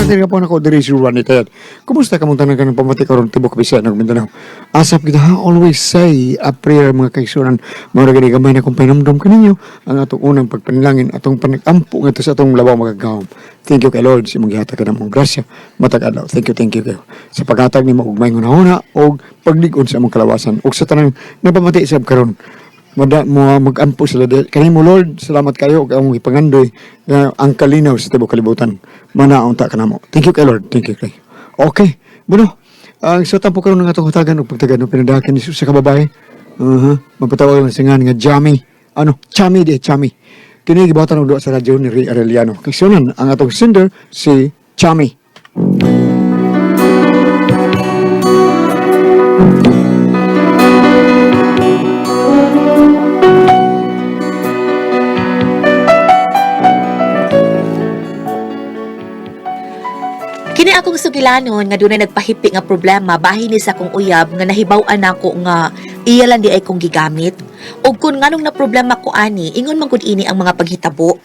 Partner nga po nako diri si Ronnie Tayad. Kumusta ka mong tanan ka ng pamati karon tibok Bisaya ng Mindanao? Asap kita ha, always say a prayer mga kaigsunan. Mao ra gani gamay na kung pahinumdom kaninyo ang atong unang pagpanalangin, atong panagampo ngadto sa atong labaw magagahom. Thank you kay Lord sa imong gihatag kanamong grasya matag adlaw. Thank you kayo sa paghatag nimo og maayong hunahuna og paglig-on sa among kalawasan ug sa tanang napamati sab karon. Mada mo magampo sila dahil kanimo Lord, salamat kayo ug among ipangandoy nga ang kalinaw sa tibuok kalibutan manaon ta kanamo. Thank you kay Lord, thank you kay. Okay, bueno, ang sa tampo karon nga atong hutagan og pagtagan og pinadakan ni sa kababae. Mapatawag lang sa ngan nga Jamie. Ano, Chami de Chami. Kini gibatan og duwa sa radyo ni Ray Arellano. Kaysunan ang atong sender si Chami. Kini akong sugilanon nga dunay nagpahipi nga problema bahin ni sa akong uyab nga nahibaw-an nako nga iya lang di ay kong gigamit. Ug kun nganong na problema ko ani, ingon man gud ini ang mga paghitabo.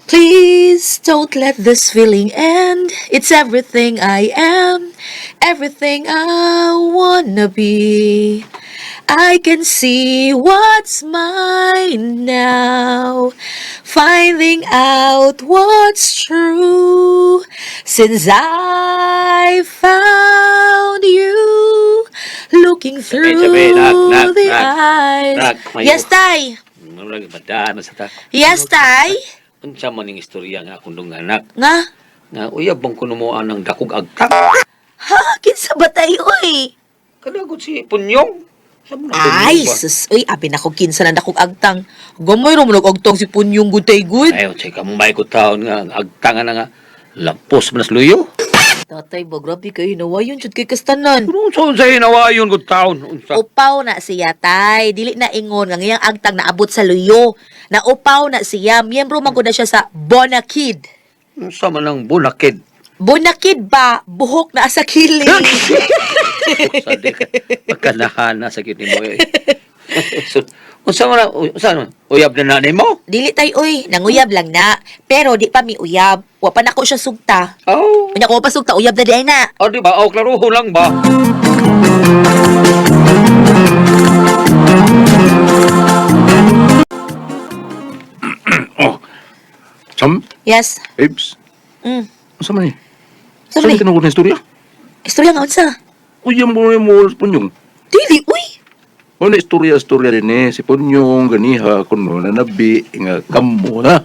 Please don't let this feeling end. It's everything I am, everything I wanna be. I can see what's mine now, finding out what's true. Since I found you, looking through Sabi, nak, nak, the nak, eyes. nak, mayo. Yes, tay. Ano lagi badaan sa ta? Yes, tay. Unsa man ning istorya nga akong dong anak Nga? nga uyab bang kuno mo anang dakog agtang. Ha? Kinsa ba tayo, oy? Kadagot si Punyong. Sa mo na Ay, Punyong ba? sus, uy, abi na ko kinsa na dakog agtang. Gamay ra man agtang si Punyong gutay gud. Ay, unsay ka mo may taon nga ang agtang na nga lampos man sa luyo. Tatay ba, grabe kayo, nawayon jud kay kastanan. Pero unsa unsa hinawayon gud taon unsa? Upaw na siya, tay. Dili na ingon nga ngayang agtang naabot sa luyo. Na upaw na siya, miyembro man gud na siya sa Bonakid. Unsa man ang bunakid? Bonakid ba? Buhok na sa kilid. Sa di ka pagkanahana sa gyud nimo eh. So, unsa man unsa man uyab na na nimo? Dili tay oy, nanguyab lang na. Pero di pa mi uyab. Wa pa nako siya sugta. Oh. Unya ko pa sugta uyab na di ay na. Oh, di ba? Oh, klaruho lang ba? Oh. Cham, Yes. Babes. Unsa man ni? Sa Saan man ka na istorya? Istorya nga unsa? Uy, mo mo Punyong. Dili uy. Ano istorya istorya din eh si Punyong ganiha kuno na nabi nga kamo na.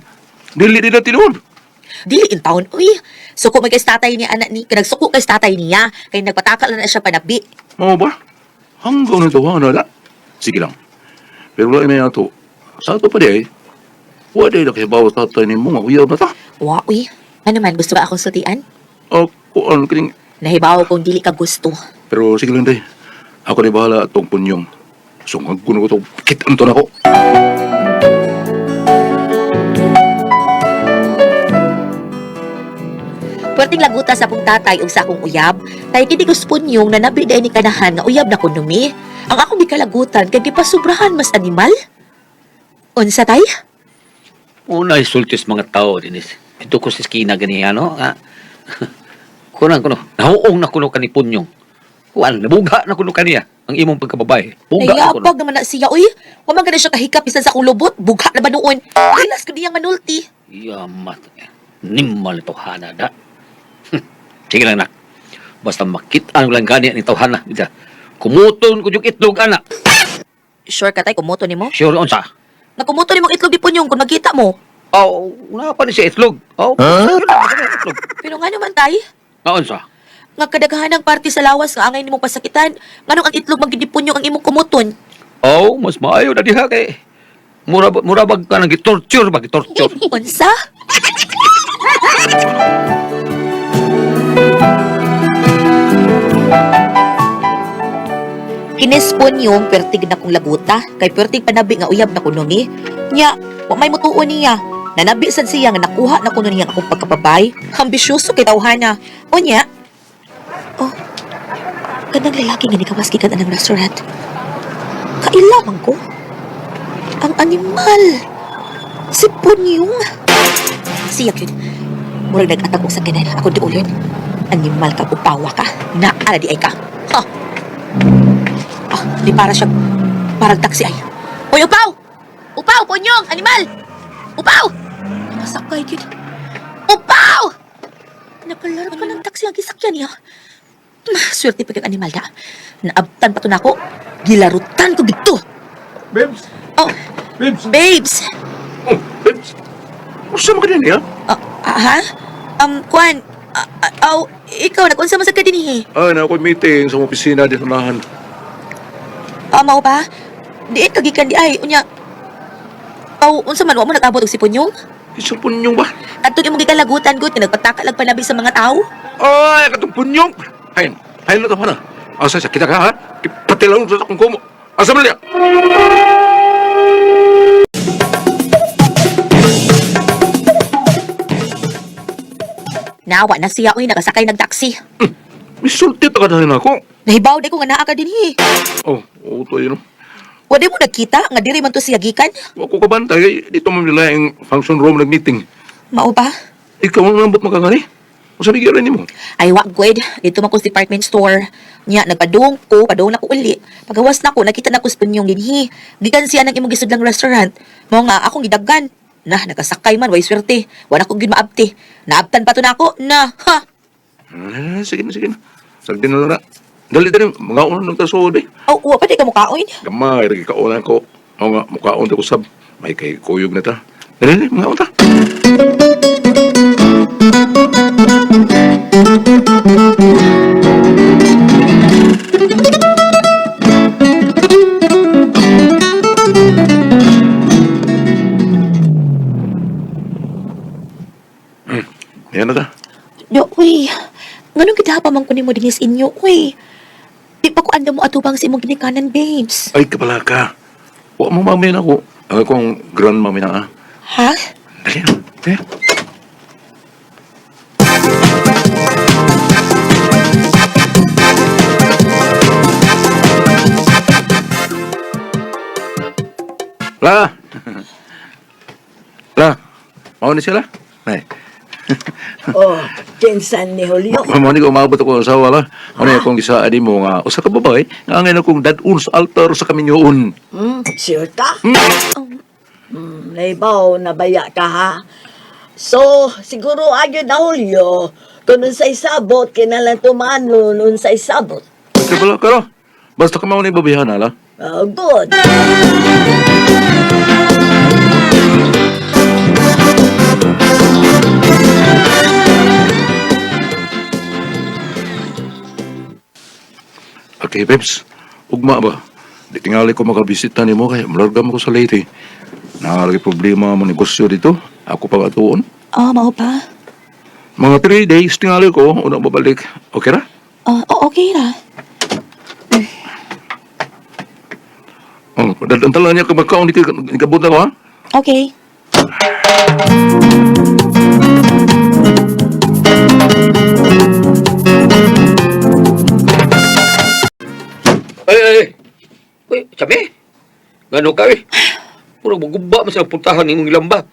Dili din na tinuod. Dili in town uy. Suko man kay sa tatay niya anak ni, kanagsuko kay sa tatay niya kay nagpatakal na na siya panabi. Mao ba? Hanggang na tawa na la. Sige lang. Pero wala may ato. Sa ato pa di ay. Wa di na kay bawas tatay ni mo nga uyaw na ta. Wa uy. Ano man gusto ka akong sultian? Ako ano kining Nahibaw kung dili ka gusto. pero sige lang day. Ako di bahala atong Punyong. Sungag ko na ko to. Kitan to na ko. Perting laguta sa akong tatay ug sa akong uyab, kay kini gusto yung nanabi dahil ni kanahan nga uyab na kunumi. Ang akong gikalagutan kay gipasubrahan mas animal. Unsa tay? Una isultis mga tao dinis. Ito ko sa eskina ganiya no. Ha? Kunang kuno. Nahuong na kuno kani Punyong. Kuan nabuga na kuno kaniya ang imong pagkababae. Buga na kuno. Nayapag naman na siya, uy. Wa man gani siya kahikap bisan sa akong lubot, bugha na ba noon? Gilas ko niyang manulti. Yamat. Nimmal ito hana da. Sige lang nak. Basta makita lang gani ni tawhana. Ida. Kumuton ko yung itlog ana. Sure ka tay, kumuto nimo? Sure unsa? Nga kumuto nimo itlog di Punyong kung magkita mo. Oh, una pa ni siya itlog. Oh, huh? Itlog. Pero nga naman tay, Nga unsa? nga kadaghanang parte sa lawas nga angay nimong pasakitan, nganong ang itlog man gid ni Punyong ang imong kumuton. Oh, mas maayo na diha kay mura mura bag ka nang gitorture ba gitorture. Unsa? Kinispon yung pertig na kong laguta, kay pertig panabi nga uyab na kuno ni. Nya, wa may mutuo niya. Nanabi sad siya nga nakuha na kuno niya ang akong pagkababay. Ambisyoso kay tawhana. Unya, oh, kanang lalaki nga nikawas gikan anang restaurant. Kaila man ko. Ang animal. Si Punyong. Siya yun. Murag nag-atag og sakyanan. Ako di ulon. Animal ka, upawa ka. Naara di ay ka. Ha? Ah, di para siya. Parang taxi ay. Uy, upaw! Upaw, punyong! Animal! Upaw! Nakasakay gid. Upaw! Nakalaro pa ng taxi ang gisakyan niya. Swerte pa kang animal na. Naabtan pa to nako. Gilarutan ko gito. Babes! Oh, Babes! babes. Oh, babes! Usa man ka din, ha? Ah, ah, ha? Kwan, ah, ah, aw, ikaw, nag-unsa man sa ka dinhi? Ay, na ako'y meeting sa mga opisina di unahan. Ah, mao ba? Diin ka gikan di ay, unya. Aw, unsa man wa mo nag-abot og sipunyong? Isa punyong ba? Kadtong imong gikalagutan gud nga nagpataka lang panabi sa mga tao. Ay, katong punyong! Hain, hain na to, hana. Asa siya, kita ka, ha? Patilaw sa akong kumo. Asa man niya? Nawa na siya oy nakasakay nag taxi. Misulti ta ka dahil ako. Nahibaw di ko nga naa ka dinhi. Oh, uto yun. Wa di mo nagkita nga diri man to siya gikan? Wa ko kabantay, dito man nila yung function room nag-meeting. Mao ba? Ikaw ang nambot makangani. Usa ni gyud nimo? Ay wa good. Dito man ko sa department store. Nya nagpadung ko, padung na ko uli. Pagawas na ko, nakita na ko sa punyong dinhi. Gikan siya ng imong gisudlang restaurant. Mao nga akong gidaggan. Nah, nakasakay man way swerte. Wala ko gyud maabti. Naabtan pa to nako. Na, ha. Eh, sige na, sige na. Sagdi na lang na. Dali, dali. Mga unan ng tasod eh. Aw, wa pa di ka mukaon. Gamay, lagi kaunan ko. Oo nga, mukhaon ta ko sab. May kay kuyog na ta. Dali, dali, mga ta. Yan na ta. Do, uy. Nganong kita pa man ko nimo dinhi sa inyo, uy. Di pa ko andam mo atubang sa imong ginikanan, babes. Ay, kabala ka. Wa mo mami na ako. Ang akong grandmami na ah. Ha? Dali na. Dali na. La. La. Mao ni sila? Nay. Oh, kinsan ni Julio. Mao ni ko umabot ako sa asawa la. Mao ni akong gisaad nimo nga usa ka babae nga angay akong dad-on sa altar sa kaminyoon. Sure ka? Naibaw, nabaya ka ha? So, siguro agad na Julio, kung unsay sabot, kinalang tumanon unsay sabot. Kabala ka la. Basta ka mao ni babayhana la. Oh, good. Okay, babes. Ugma ba? Di tingali ko makabisita nimo kay malarga mo ko sa Leyte. Naalagi problema mo negosyo dito. Ako pa atuon. Ah, mao pa. Mga 3 days tingali ko, una babalik. Okay ra? Ah, oh, okay ra. Oh, dadantala niya ka magkaon dito ikabot na ko ha. Okay. Ay, ay, ay. Uy, sabi. Gano ka, eh. Puro maguba man sa puntahan imong ilamba.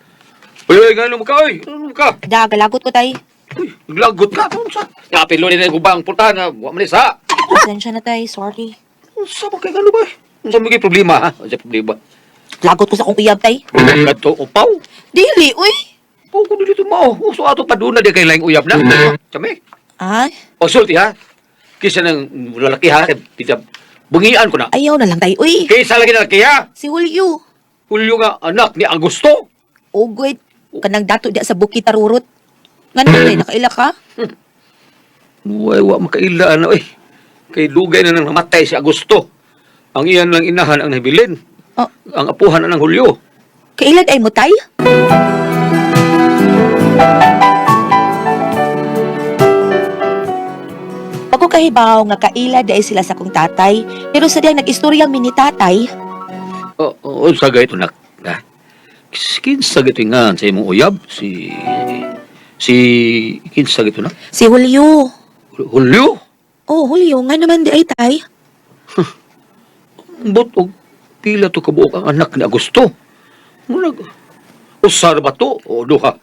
Uy, uy, gano mo ka, uy. Gano mo ka. Da, galagot ko tay. Uy, naglagot ka. Unsa? Napilo ni na guba ang puntahan na wa man ni sa. Pasensya na tay, sorry. Unsa ba kay gano ba? eh? Unsa mo kay problema, ha? Unsa problema? Lagot ko sa akong uyab tay. Kadto upaw. Dili, uy. Pau ko dito mao. Uso ato paduna di kay laing uyab na. Sami. Ah, O sulti ha. Kisa ng lalaki ha, tita bungian ko na. ayaw na lang tay, uy. Kaysa lagi na lalaki ha. Si Julio. Julio nga anak ni Augusto. Ugod. Kanang dato diya sa bukid tarurot. Ngano tay, nakaila ka? Uy, wa makaila na oy. Kay dugay na nang namatay si Augusto. Ang iyan lang inahan ang nabilin. Oh, Ang apuhan na ng Julio. kailan ay mo tay? Pag ko kahibaw nga kaila di ay sila sa akong tatay, pero sa diyang nag-istoryang mini tatay, O, o, sa gayto nak. Ha? Kinsa gito nga sa imong uyab si si kinsa gito na? si Julio. Julio. Oh, Julio, nga naman di ay tay. Ambot og pila to kabuok ang anak ni Augusto. Murag usar ba to o duha?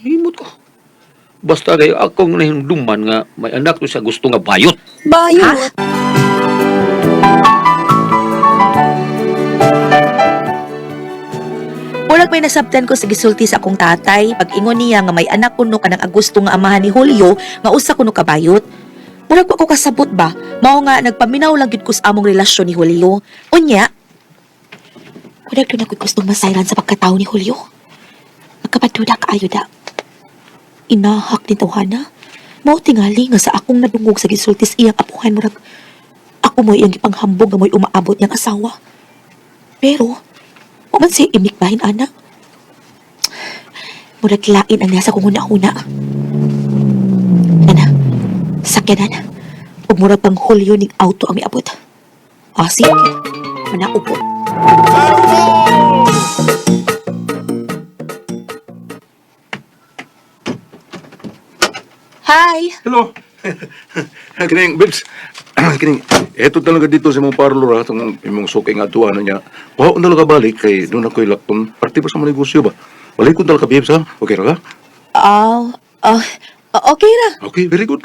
Himot ko. Basta kayo akong nahinumduman nga may anak ko sa gusto nga bayot. Bayot. Murag may nasabtan ko sa gisulti sa akong tatay pag ingon niya nga may anak kuno kanang Agosto nga amahan ni Julio nga usa kuno kabayot. Murag wa ko kasabot ba, mao nga nagpaminaw lang gyud ko sa among relasyon ni Julio. Unya, murag doon ako'y gustong masayran sa pagkatao ni Julio. Magkapaduda kaayo da. Inahak ni tawhana. Mao tingali nga sa akong nadungog sa gisulti sa iyang apuhan murag ako mo'y iyang gipanghambog nga mo'y umaabot niyang asawa. Pero, wa man siya imik bahin, anak. Murag lain ang nasa kong huna-huna. Ana, sakyanan. Ug murag pang Hulyo ning auto ang miabot. Ah, sige. Manaupo. Hi! Hello. Kining, babes. Kining, eto talaga dito sa imong parlor ha, itong imong suki nga tuwa na niya. Wa na lang ka balik kay doon ako'y lakton. Parte pa sa mga negosyo ba? Balik ko talaga, babes ha? Okay ra ka? Oh, oh, okay ra. Okay, very good.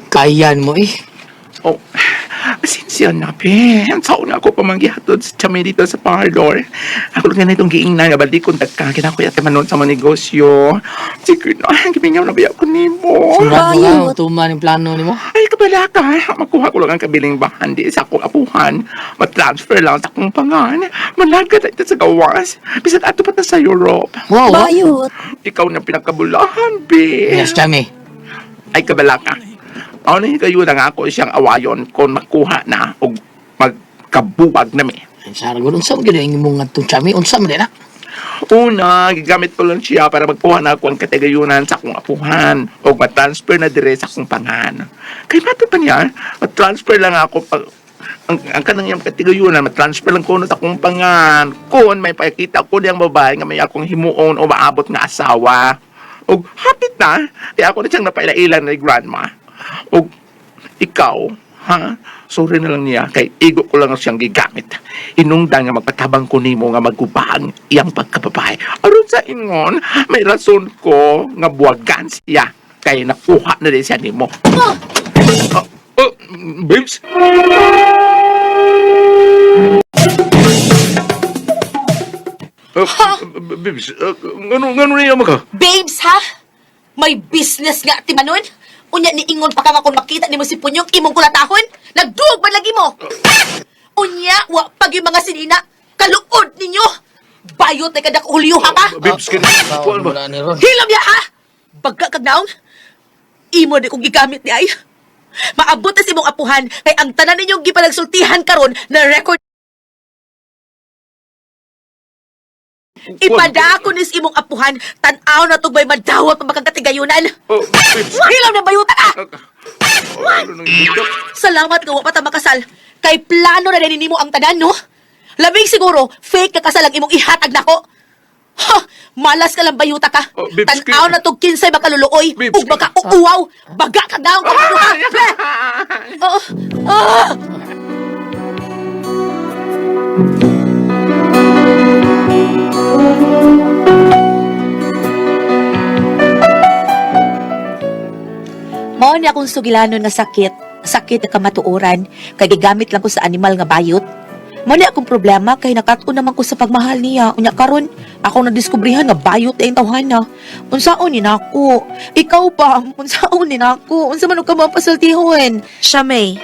Kayan mo eh. Oh, pasensya na, pe. Ang saon nga ako pamanggihatod sa Chame dito sa parlor. Ako lang ganitong giingnan nga balik kung tagka kinako yata manon sa mga negosyo. Sige na, gimingaw na ba ako nimo? Surad mo ka, tuman yung plano nimo. Ay, kabala ka. Makuha ko lang ang kabiling bahan di sa akong apuhan. Matransfer lang sa akong pangan. Malaga na ito sa gawas. Bisan ato pa ta sa Europe. Wow. ah. Bayot. Ikaw na pinagkabulahan, be. Yes, Chami. Ay, kabala ka. Ano kayo na nga ako siyang awayon kung makuha na o magkabuwag na mi. Sarah, gud unsa man gyud ang imong ngadtong Chami? Unsa man na? Una, gigamit ko lang siya para magkuha na ako ang katigayunan sa akong apuhan o matransfer na dire sa akong pangan. Kay mato pa niya, matransfer lang ako pag ang kanang iyang katigayunan, matransfer lang ko na sa akong pangan. Kung may pakita ko niyang babae nga may akong himuon o maabot nga asawa. O hapit na, kaya ako na siyang napailailan ni grandma. O ikaw, ha? Sorry na lang niya, kay igo ko lang siyang gigamit. Inungdan nga magpatabang ko nimo nga magubang iyang pagkababae. Aron sa ingon, may rason ko nga buwagan siya kay nakuha na din siya nimo. Ah, oh, babes? Ah, babes, ngano niya maka? Babes, ha? May business nga, timanon? Unya ni ingon pa ka nga kung makita nimo si Punyong imong kulatahon? Nagduog man lagi mo! Ah! Unya, wa pag yung mga sinina, kaluod ninyo! Bayot na kadak ulyo ha ka? Babes, kini, kuan ba? Wala ni Ron. Hilom ya ha! Bagka kag naong! Imo di kong gigamit ni ay. Maabot na si imong apuhan kay ang tanan ninyong gipalagsultihan karon na record. Ipadako ni sa imong apuhan, tan-aw na tugmay madawat pa makagkatigayunan. Oh, babes. Hilom na bayuta ka! Oh, ano nang ibigak? Salamat nga wa pa ta makasal. Kay plano na din nimo ang tanan, no? Labing siguro, fake ka kasal ang imong ihatag nako. Ha! Malas ka lang bayuta ka. Oh, babes, Tan-aw na tog kinsay makaluluoy Babes, ug makauuwaw. Baga ka daw ka. Oo. Ah! Mao ni akong sugilanon nga sakit, sakit nga kamatuoran, kay gigamit lang ko sa animal nga bayot. Mao ni akong problema kay nakat-on naman ko sa pagmahal niya. Unya karon ako nadiskubrihan nga bayot ang tawhana. Unsaon ni nako? Ikaw pa, unsaon ni nako? Unsa man og ka mapasultihon? Siya may.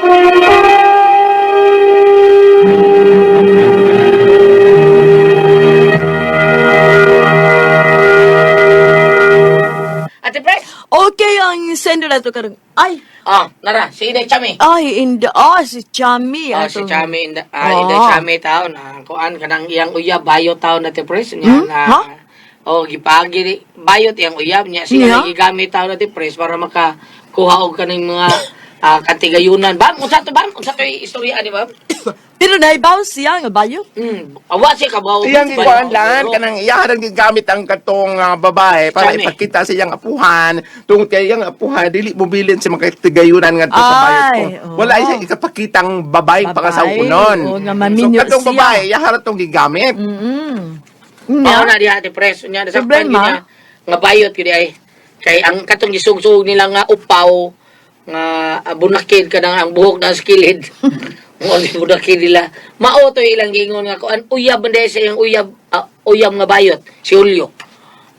Ate Pres! Okay, ang sendo na to karong. Ay, Ah, nara, si Inday Chami. ay, inda, ah, si Chami. Ah, si atong- Chami, Inday Ah. Chami taon. Ah, kuan kanang iyang uyab bayo taon Ate Pres niya Hmm? na. Ha? Oh, gipagi bayot iyang uyab niya siya Niya? gigamit taon Ate Pres para makakuha og kaning mga Katigayunan. Bam, unsa to bam? Unsa to istorya ni bam? Pero naibaw siya nga bayot. Awa siya kabaw. Iyang gikuan lang kanang iya rang gigamit ang katong babae para Chame. ipakita sa iyang apuhan tungod kay iyang apuhan dili mobilin sa mga tigayunan ngadto sa bayot Ay, ko. oo. Wala siya ikapakitang babae Babae, pangasawunon. oo, nga maminyo So katong siya. babae iya ra tong gigamit. Mao na diha ti pres unya sa Problema. niya nga bayot gyud ay. Kay ang katong gisugsuog nila nga upaw nga bunakid kanang ang buhok na sa kilid. Mo ni bunakid nila. Mao to ilang giingon nga kuan uyab man diay sa iyang uyab uyab nga bayot si Julio.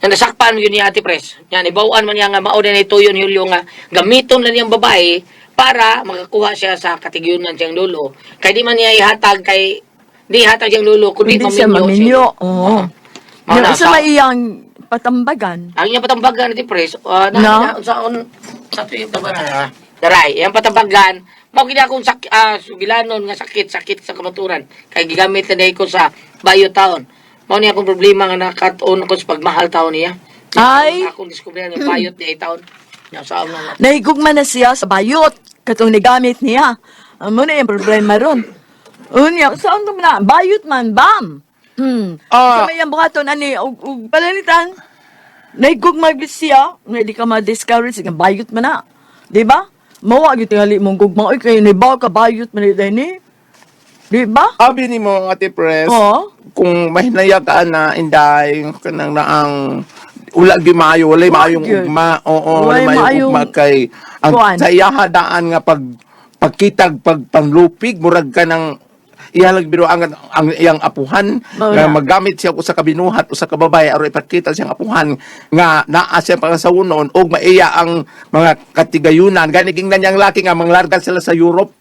Na nasakpan yun ni Ate Pres. Yan, ibawaan man niya nga mao din ito yun Julio nga gamiton lang niyang babae para makakuha siya sa katigyunan siyang lolo. Kay di man niya ihatag kay di ihatag siyang lolo kundi Hindi siya maminyo maminyo. Oo. Mao Yung na, isa may iyang patambagan. Ang iyang patambagan ni Pres, na, No? na, sa on sa tuyo patambagan. Daray, iyang patambagan, mao gid akong sugilanon nga sakit, sakit sa kamaturan. Kay gigamit na ko sa bayo taon. Mao ni akong problema nga nakat-on ko sa pagmahal taon niya. Ay. Akong diskubrihan nga bayot di ay taon. Nya sa na. Nahigugma na siya sa bayot. Katong nagamit niya. Amo na yung problema ron. Unya, saan ko na? Bayot man, bam! Ah. Sa may iyang buhaton, ani, og palalitan. Nahigugma gyud siya. Nga di ka ma-discourage, nga bayot man na. Di ba? Mawa gyud tingali mong gugma. Oy, kay nibaw ka bayot man ni. Di ba? Abi nimo Ate Pres. Oo. Kung mahinaya ka na inday kanang naang wala gyud maayo, walay Wa maayong gyud. ugma. Oo, Walay walay maayong maayong ugma kay ang kuan. sa iyaha daan nga pag pagkitag pag panlupig murag ka ng ihalag biro ang iyang apuhan Mao nga na. magamit siya usa ka binuhat usa ka babae aron ipakita siyang apuhan nga naa siya pangasawunon og maiya ang mga katigayunan gani gingnan niyang laki nga manglarga sila sa Europe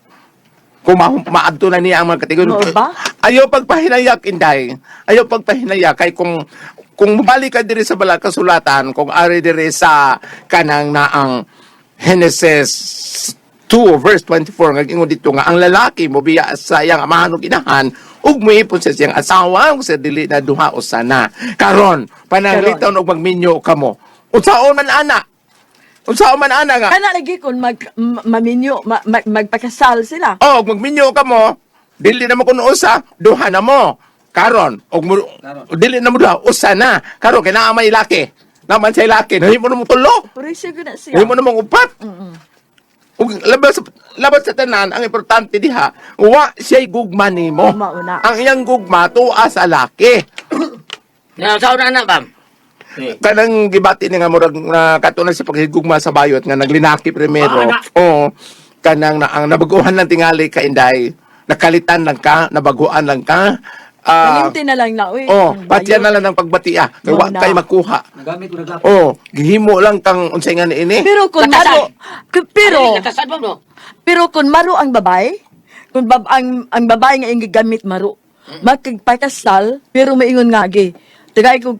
kung maadto na niya ang mga katigayunan. Mao ba? Ayaw pagpahinayak, Inday. Ayaw pagpahinayak. Kay kung mabalik ka diri sa balakasulatan, kung ari diri sa kanang naang Genesis 2 verse 24 nga ingon dito nga ang lalaki mobiya sa iyang amahan ug inahan ug moipon sa siyang asawa ug sa dili na duha usa na. Karon pananglitan og magminyo kamo. Unsaon man ana? Unsaon man ana nga? Kana lagi kung maminyo, magpakasal sila. Oh, og magminyo ka mo, dili na mo kuno usa, duha na mo. Karon, og mo, dili na mo duha, usa na. Karon kay naa may laki. Naman siya laki, nahimo na mo tulo. Pero siya na siya. Nahimo na mong upat. Ug labas labas sa tanan, ang importante diha, wa siya'y gugma nimo. Mao na. Ang iyang gugma tuwa sa laki. Nya sa na na bam. Kanang gibati ni nga murag na katunay sa paghigugma sa bayot nga naglinaki primero. Oo. Kanang na, ang nabaguhan lang tingali ka inday. Nakalitan lang ka, nabaguan lang ka. Kalimti na lang na, uy. Oh, Ang patiyan bayot. na lang ng pagbatia. Kay wa Mao na. kay makuha. Nagamit ko naglapit. Oh, gihimo lang kang unsay nga niini. Pero kung Lakasan. maro, pero, Ay, katasan bam no. pero kung maro ang babae, kung ang babae nga iyang gigamit maro, magpakasal, pero maingon nga gi. Tagay ko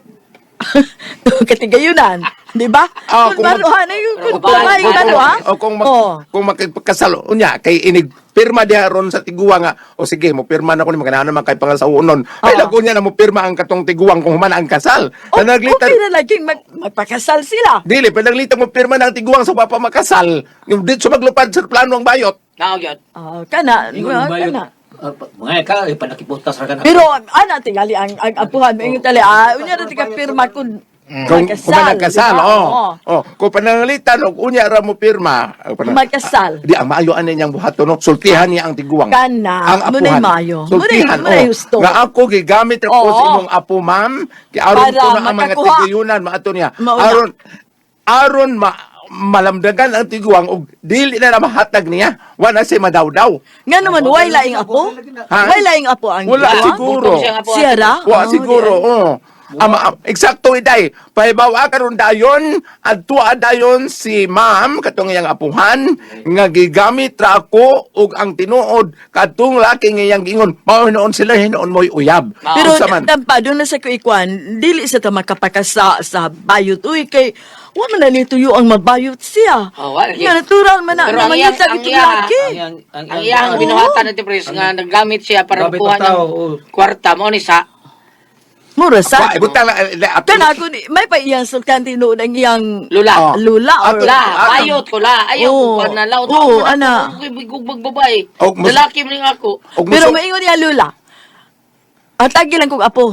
katigayunan, di ba? Ah, Kung maro ha, na yung kung Babae, babae maro ha. O kung mag, Oh. kung makipagkasal unya kay inig pirma diha ron sa tiguang nga o sige mo pirma na ko ni magana naman kay pangasawunon. Ay Oo. lago niya na mo pirma ang katong tiguang kung human ang kasal. O, Panaglitan okay na lagi magpakasal sila. Dili, panaglitan mo pirma na ang tiguang sa papa makasal. Yung dito maglupad sa plano ang bayot. Nao gyud. Ah, kana, Ingon ah, bayot. kana. Mga ka, panakiputas ra ka na. Pero ana tingali ang apuhan mo ingon tali unya ra tika pirma kun Kung magkasal, kung nagkasal, di ba? oh. Oh, kung pananglitan og unya ra mo pirma. Magkasal. Di ang maayo ani niyang buhaton no. Sultihan niya ang tiguang. Kana, ang muna'y apuhan. maayo. Sultihan, Muna'y oh. husto. Nga ako gigamit ra ko sa Oo. imong apo, ma'am. Kay aron Para ko na ang mga makakuha. tigayunan maato niya. Mauna. Aron aron malamdagan ang tiguang og dili na mahatag niya. Wa na siya madawdaw. Nga naman, way laing apo? Ha? Way laing apo ang Wala tiguang? siguro. Butong siya nga po. Siya ra? Wa Oh, siguro, di ay. oo. Ama, eksakto iday. Pahibaw karon dayon, adto dayon si ma'am katong iyang apuhan nga gigamit ra ako ug ang tinuod kadtong laki nga iyang giingon mao hinuon sila hinuon mo'y uyab. Pero Unsa man? tampa doon na sa kuikuan, dili sa ta makapakasa sa bayot. Uy, kay wa man na nituyo ang mabayot siya. Oh, wa lagi. Nga natural man na Pero ang namangita iyang- itong ang iya- laki. Ang iyang binuhatan ni Pres nga naggamit siya para Gamit makuha ang tao, ng oo. kwarta mo ni sa Mura sa. Wa, ibutang lang Kana ako ni may pa iyang sultan tinuod ang iyang Lula. Oh. Lula or Ato- La, Ato- bayot ko la. Ayaw Oo. ko pa na laot. Oo, ana. Ako magbabae. Og mas- Lalaki man ning ako. Og Pero muso- maingon niya lula. Atagi lang kog apo.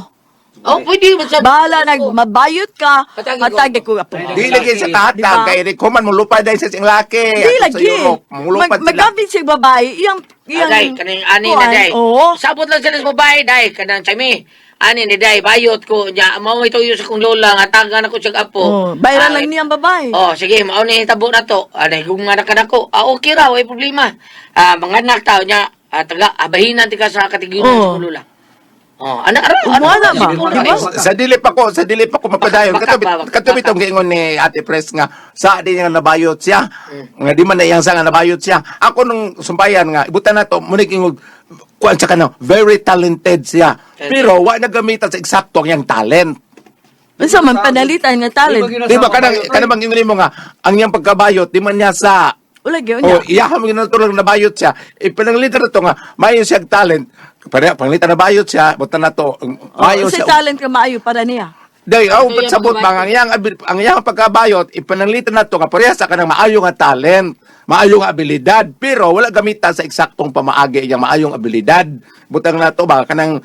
Oh, pwede man sa Bahala nag mabayot ka, Hatagi ko. hatagi kog apo. Di lagi sa Di kahatag ba? kay Rikoman mulupad dahil sa siyang laki. Di Ato sa lagi. Europe, mulupad sila. Maggamit siya babae, iyang iyang Aday, kaning ani na kuan, day. Oo. Sabot lang sila sa babae day kanang chami. Ani ni day bayot ko nya mao may tuyo sa kong lola nga tagan ako siya apo. Oh, bayaran Ah, lang niya ang babae. Oh, sige, mao ni hitabo na to. Anay kung nga nako. Ah, okay ra, way problema. Ah, mga anak tao nya, taga abahinan ti ka sa katigunan Oh. sa kong lola. Oh, anak ara, Umuha na ba? Siguro, Diba? eh. Sa dili pa ko mapadayon. Baka- Kato baka- baka- kato bitong giingon ni Ate Pres nga sa di nga nabayot siya. Nga di man na iyang sa nga nabayot siya. Ako nung sumpayan nga ibutan na to munig ingog kuan sa kano, very talented siya. Pero wa nagamitan sa eksakto ang iyang talent. Unsa man panalitan nga talent. Di ba kanang kanang bang ingon nimo nga ang iyang pagkabayot di man niya sa Wala gyud Oh, niya. iya mo ginatulog na bayot siya. Ipinanglitan na to nga mayo siya talent. Pare panglitan na bayot siya, butan na to. Mayo Unsay siya. talent ka maayo para niya? Day, aw Ito yung pagsabot pagkabayot. bang ang iyang pagkabayot ipananglitan na to nga pareha sa kanang maayo nga talent, maayo nga abilidad, pero wala gamitan sa eksaktong pamaagi iyang maayong abilidad. Butang na to ba kanang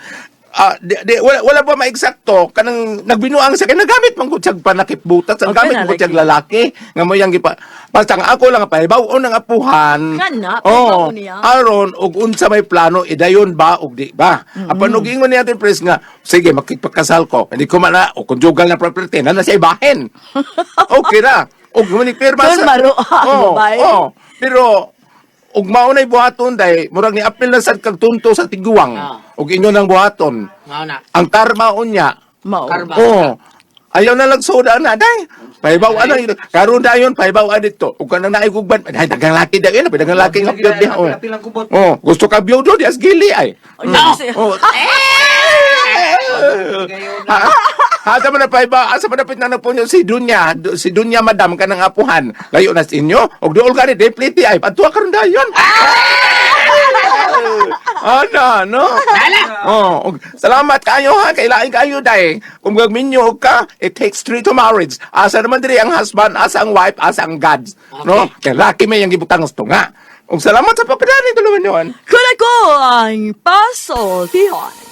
di, wala ba maeksakto kanang nagbinuang sa kay nagamit man gud siyag panakipbutan sa Okay gamit na, man gud siyag lagi. lalaki nga mo yang gipa basta ang ako lang pahibaw ang apuhan. Kana, oh, pahibaw niya. Aron og unsa may plano idayon ba og di ba? Apan og ingon niya ating pres nga sige makipagkasal ko. Hindi ko man na o conjugal na property na nasa ibahin. Okay ra. Og muni pirma Doon sa maruha ang Oh, babae. oh. Pero og mao nay buhaton day murag ni apil na sad kag tunto sa tiguang. Og inyo nang buhaton. Mao na. Ang karma unya. Mao. Karma. Oh. Ayaw na lang soda na day. Pahibaw ana karon dayon pahibaw dito. Ug kanang naay gugban, ay dagang laki dayon, dagang laki nga biyod diha. Oh. Oh, gusto ka biyod di as gili ay. No. Oh. Ha, asa man na pahibaw, asa man na na po si Dunya, si Dunya madam kanang apuhan. Layo na sa inyo, og duol gani deplete ay padtuwa karon dayon. Ana, no? Dala. Oh, salamat kayo ha, kailain kayo day. Kung gagminyo ka, it takes three to marriage. Asa naman diri ang husband, asa ang wife, asa ang God. No? Kay laki may ang gibutang sa tunga. Ug salamat sa pagpadani tuluan yon. Kuna ko ang paso tihon.